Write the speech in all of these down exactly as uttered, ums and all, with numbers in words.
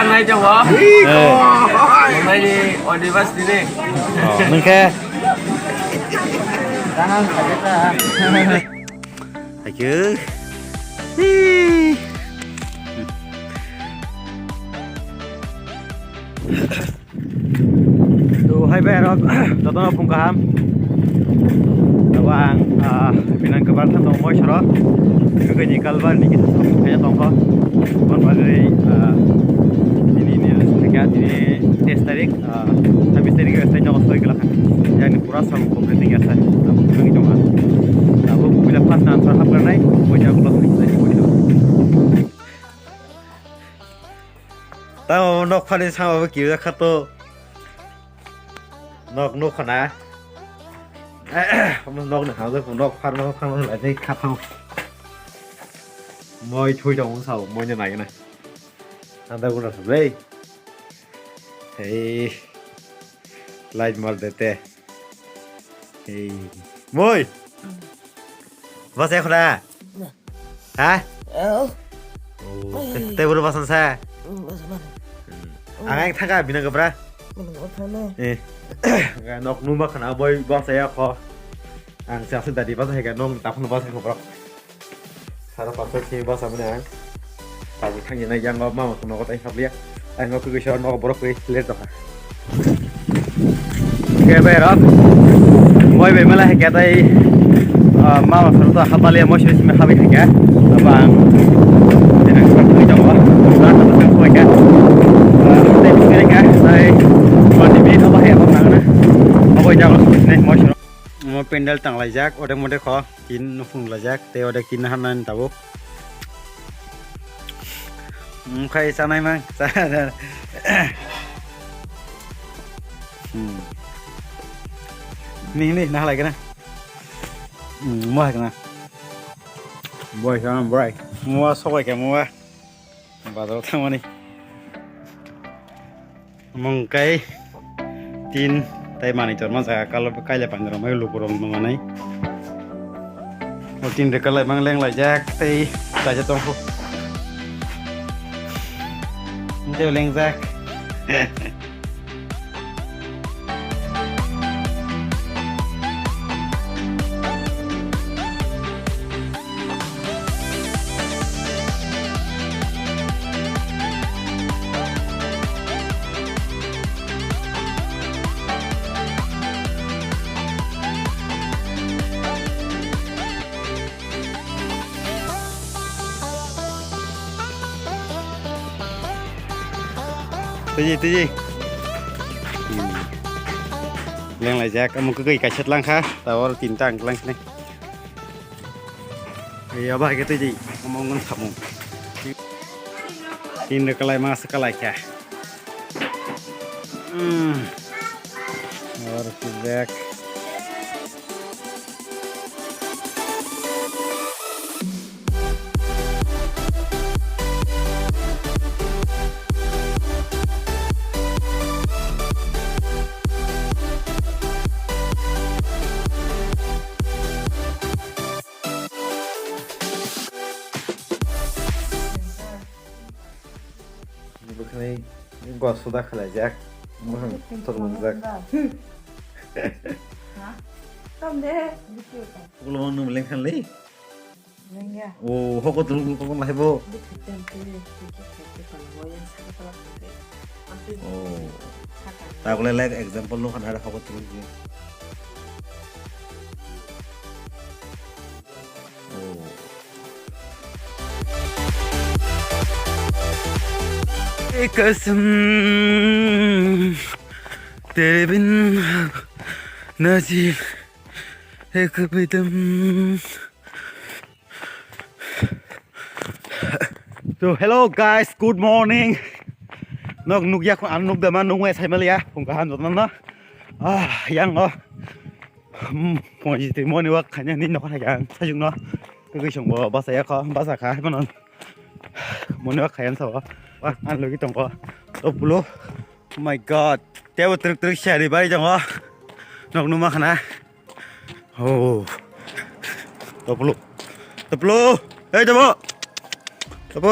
Nai jabo. Nai ni odibas dini. Oh, nengke. Thank you. To hai bai rok jotono phung kaham. Abo ang, ah, binang kwbang thang tongo moi soro. Kwkwi ni kalbar ni kisa samung khaina tongkho. Bon bagwi, ah, tini ni khaikha tini teis tarik, ah, sabis tarik o sai nogo soi kwlak kha. Yani pura samung complete wngya sa. Abo kwkwi tongkha. Abo puila first answer hap karnai, moi jago lok sai moi. Tamo nok phani sama bo kiya kha to. Nok nukha na. Omo nok ni hamjak nok phar nok phar lai tei kha thang. Moi thui tong sa moi no nai na. Anda guna sa bai. Hey. Light mar de te. Hey. Moi. Bas ya khuna. Ha? Oh. Oh, te buru basan sa. Basan. Ang ang thaka bina gabra. Bina gabra thana. Eh. Nok numa khana boy basa ya kho. Ang sa sa dadi basa hega nong tapno basa ko bro. Sara pasal si basa mane ang. Tabu thang na yang mama kono ko tai khabliya. Ang ko ko shor nok borok ko let doka. Khe bai rok. Moi bai mala hai khe tai, ah, mama soro to hapali moi simi habi hai khe. Abang. Ini seperti ini coba. Nah, satu sang kue khe. Ah, teh sini khe. Tai mandi bi apa hai apa nang na. Apa jago sini moi soro. Mo pendal tang lai jak, odek modek kho. Tin nukung lajak, tei odek tin naharnani tabuk. Wngkhai chanai mang. Hmm. Ni, ni, nahalai kena. Hmm, mo hai kena. Boy, sama boy. Mo sobai ke mo. Bazar o thangmani. Omo hwnkhe tin tai manwi torma jaga kalo kaila panjaro mai lukurok nung manai. O tin rwkha laimang leng laijak tei kaisa tongkho. Tei lengjak. Tiji, tiji. Hmm. Leng laijak, omo kwkwi kaisa tlang kha, tabuk tinta ang tlang sini. Iya, bah, gitu, Ji. Ngomong samung. Ini kalai masa kalai kah? Hmm. Harus feedback. Bwkhwnwi gwa suda khwlaijak, bwkhwng thwrwngjak. Ha? Tong de. Ulo nwng lengkhanli? Lengya. O, hoko tulung kokon lahai bo. Oh. Takole like example no khana hoko tulung. Oh. एक कसम तेरे बिन नजीब एक भी दम। So hello guys, good morning. Nok nukya khun, ang nukdama nungwe saimaliya phung kaham jotno no. Ah, yang no. Hmm, phung jiti moni wak khanya ni nokha kha ang sajung no. Kwkwi song bo basa ya kho, basa kha bono. Moni wak khaya sa bo. Wah, ang logi tong kho. To pulo. Oh my god. Tebo truk truk sari bari jong kho. Nok numa khana. Oh. Toplo. Toplo. Hey, topo. Topo.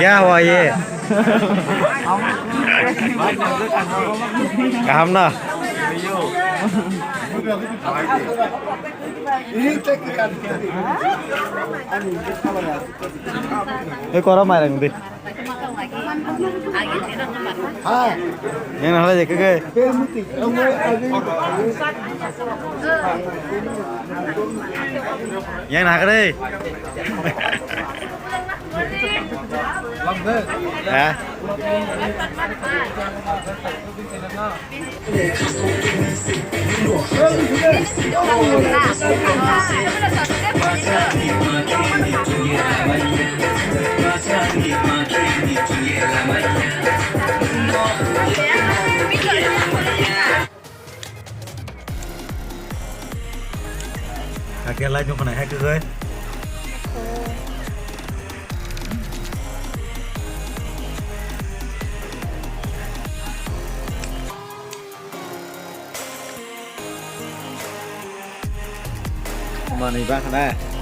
Kya hua ye? Kaham na? Ei kora mairang di. Yang nahale je kege. Yang nahakre. Ha? Hakhe light no khwnai hai kwkhwi. Manwi ba khna.